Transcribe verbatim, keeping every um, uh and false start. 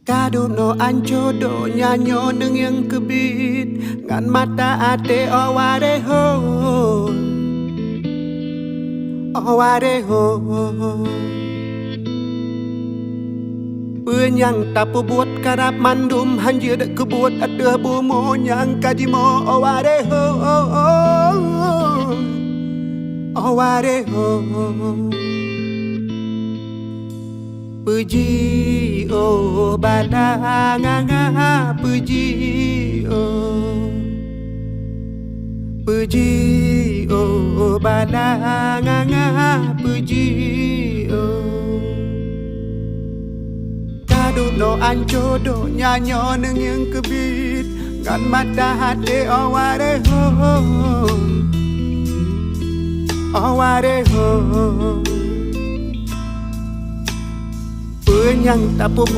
Ka dunoe anco donya nyoe neungieng keubiet ngon mata até, o waréh ho, o waréh ho. Peue nyang tapeubuet karab mandum hanjeuet keubuet ateueh bumoe nyang ka jimoe, o waréh ho, o waréh ho. Peuji oh bala nganga, peuji oh. Peuji oh bala nganga, peuji oh. Ka dunoe anco donya nyoe neungieng keubiet ngon mata até, o waréh ho, o waréh ho. Peue nyang tapeubuet